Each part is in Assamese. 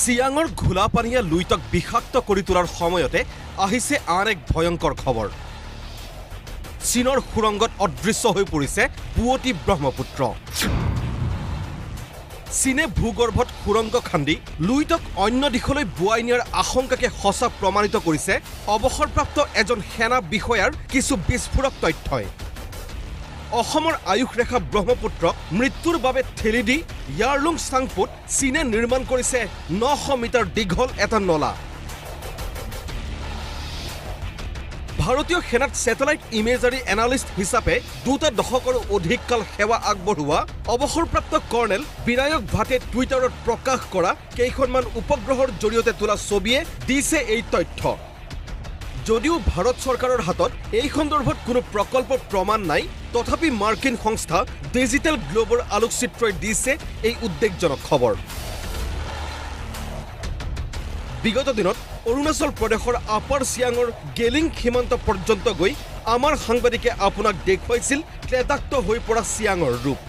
চিয়াঙৰ ঘোলা পানীয়ে লুইতক বিষাক্ত কৰি তোলাৰ সময়তে আহিছে আন এক ভয়ংকৰ খবৰ। চীনৰ সুৰংগত অদৃশ্য হৈ পৰিছে পুৱতি ব্ৰহ্মপুত্ৰ। চীনে ভূগৰ্ভত সুৰংগ খান্দি লুইতক অন্য দিশলৈ বোৱাই নিয়াৰ আশংকাকে সঁচা প্ৰমাণিত কৰিছে অৱসৰপ্ৰাপ্ত এজন সেনা বিষয়াৰ কিছু বিস্ফোৰক তথ্যই। অসমৰ আয়ুসৰেখা ব্ৰহ্মপুত্ৰক মৃত্যুৰ বাবে ঠেলি দি য়াৰলুং চাংপোত চীনে নিৰ্মাণ কৰিছে 900 মিটাৰ দীঘল এটা নলা। ভাৰতীয় সেনাত ছেটেলাইট ইমেজাৰী এনালিষ্ট হিচাপে দুটা দশকৰো অধিক কাল সেৱা আগবঢ়োৱা অৱসৰপ্ৰাপ্ত কৰ্ণেল বিনায়ক ভাটে টুইটাৰত প্ৰকাশ কৰা কেইখনমান উপগ্ৰহৰ জৰিয়তে তোলা ছবিয়ে দিছে এই তথ্য। যদিও ভাৰত চৰকাৰৰ হাতত এই সন্দৰ্ভত কোনো প্ৰকল্প প্ৰমাণ নাই, তথাপি মাৰ্কিন সংস্থা ডিজিটেল গ্লোবৰ আলোকচিত্ৰই দিছে এই উদ্বেগজনক খবৰ। বিগত দিনত অৰুণাচল প্ৰদেশৰ আপাৰ চিয়াঙৰ গেলিং সীমান্ত পৰ্যন্ত গৈ আমাৰ সাংবাদিকে আপোনাক দেখুৱাইছিল ক্লেদাক্ত হৈ পৰা চিয়াঙৰ ৰূপ।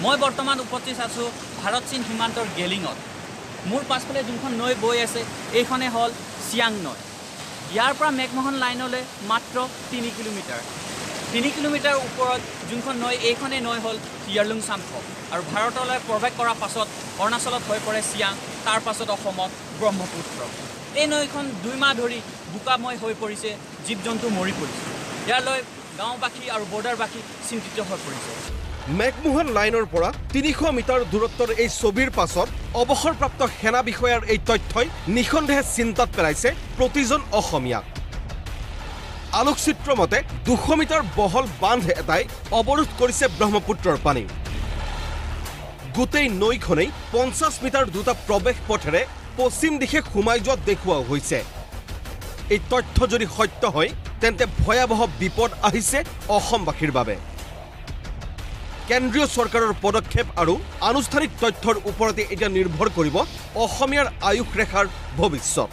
মই বৰ্তমান উপস্থিত আছোঁ ভাৰত চীন সীমান্তৰ গেলিঙত। মোৰ পাছফালে যোনখন নৈ বৈ আছে এইখনে হ'ল চিয়াং নৈ। ইয়াৰ পৰা মেকমোহন লাইনলৈ মাত্ৰ 3 কিলোমিটাৰ। 3 কিলোমিটাৰ ওপৰত যোনখন নৈ, এইখনেই নৈ হ'ল য়াৰলুং চাংপো। আৰু ভাৰতলৈ প্ৰৱেশ কৰাৰ পাছত অৰুণাচলত হৈ পৰে চিয়াং, তাৰ পাছত অসমত ব্ৰহ্মপুত্ৰ। এই নৈখন 2 মাহ ধৰি বোকাময় হৈ পৰিছে, জীৱ জন্তু মৰি পৰিছে। ইয়ালৈ গাঁওবাসী আৰু বৰ্ডাৰবাসী চিন্তিত হৈ পৰিছে। মেকমোহন লাইনৰ পৰা 300 মিটাৰ দূৰত্বৰ এই ছবিৰ পাছত অৱসৰপ্ৰাপ্ত সেনা বিষয়াৰ এই তথ্যই নিঃসন্দেহে চিন্তাত পেলাইছে প্ৰতিজন অসমীয়াক। আলোকচিত্ৰ মতে 200 মিটাৰ বহল বান্ধ এটাই অৱৰোধ কৰিছে ব্ৰহ্মপুত্ৰৰ পানী। গোটেই নৈখনেই 50 মিটাৰ দুটা প্ৰৱেশ পথেৰে পশ্চিম দিশে সোমাই যোৱা দেখুওৱা হৈছে। এই তথ্য যদি সত্য হয় তেন্তে ভয়াৱহ বিপদ আহিছে অসমবাসীৰ বাবে। কেন্দ্ৰীয় চৰকাৰৰ পদক্ষেপ আৰু আনুষ্ঠানিক তথ্যৰ ওপৰতে এতিয়া নিৰ্ভৰ কৰিব অসমীয়াৰ আয়ুসৰেখাৰ ভৱিষ্যত।